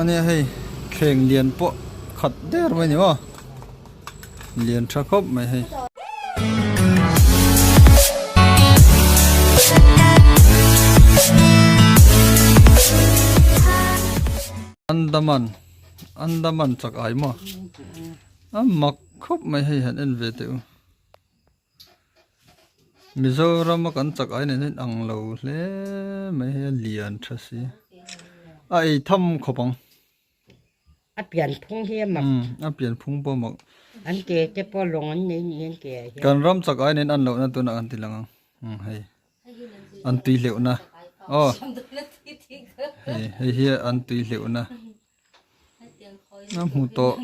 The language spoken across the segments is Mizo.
ania hei thleng lian pawh khat der mai a ni maw lian tha khawp mai hei. Andaman Andaman chak ai maw a mak khawp mai hei han en ve teh u. Mizoram a kan chak ai nen hian ang lo hle mai hei a lian tha si a ei tham khawp ang. A pian phung hi a mak. A pian phung pawh a mak. An ke te pawh lawng an nei ni an ke ah hian. Kan ram chak ai nen an lohna tunah kan ti lang ang hei an tui hleuhna aw hei hei hi an tui hleuhna. A hmu tawh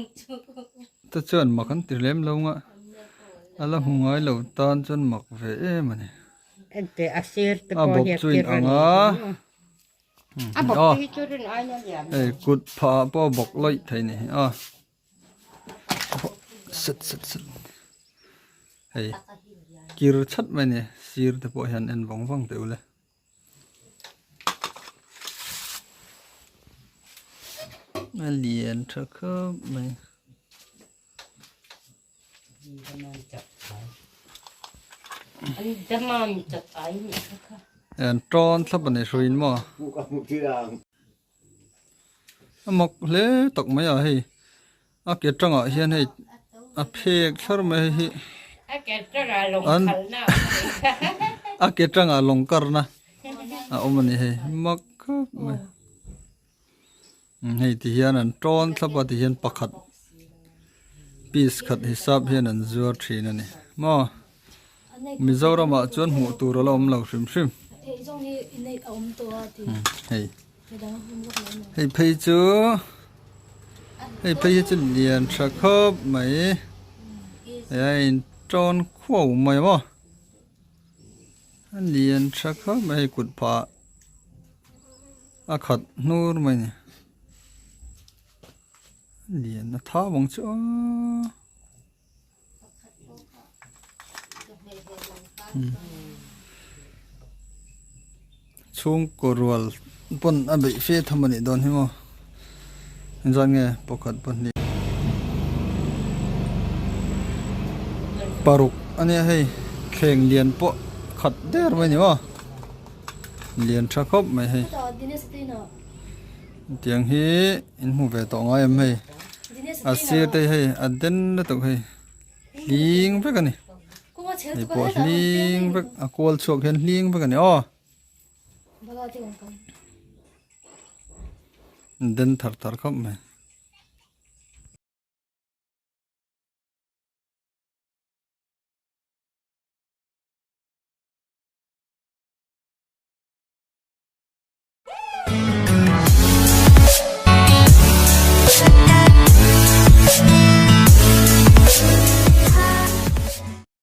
te chuan mak an ti lem lo nga a la hmu ngai lo tan chuan mak ve em a ni a bawp chu in ang a hei kut phah ah pawh a bawk lawih thei a ni a set set set hei kir chat mai a ni sir te pawh hian en vang vang teh ule. A lian tha khawp mai. An tawn thlap a ni hruin maw. A mak hle tak mai a hei a ke tangah hian hei a phek thlar mai hei hi an a ke tangah lawng karna a awm a ni hei mak khawp mai hei ti hian an tawn thlap a ti hian pakhat piece khat hisap hian an zuar thin a ni maw. Mizoramah chuan hmuh tur a la awm lo hrim hrim. Hei hei phei chu hei phei hi chu lian tha khawp mai hei a in tawn khuau mai maw a lian tha khawp mai hei kut phah a khat hnur mai a ni lian a thau ang chu aw. Chhungkaw rual pawn a beih fe tham a nih dawn hi maw engzat nge pakhat pahnih paruk a nia hei thleng lian pawh khat der mai a ni maw lian tha khawp mai hei tiang hi in hmu ve tawh ngai em hei. A sir te hi hei a den lutuk hei hling vek a ni hei pawh hling vek a kual chhuak hian hling vek a ni aw den thar thar khawp mai.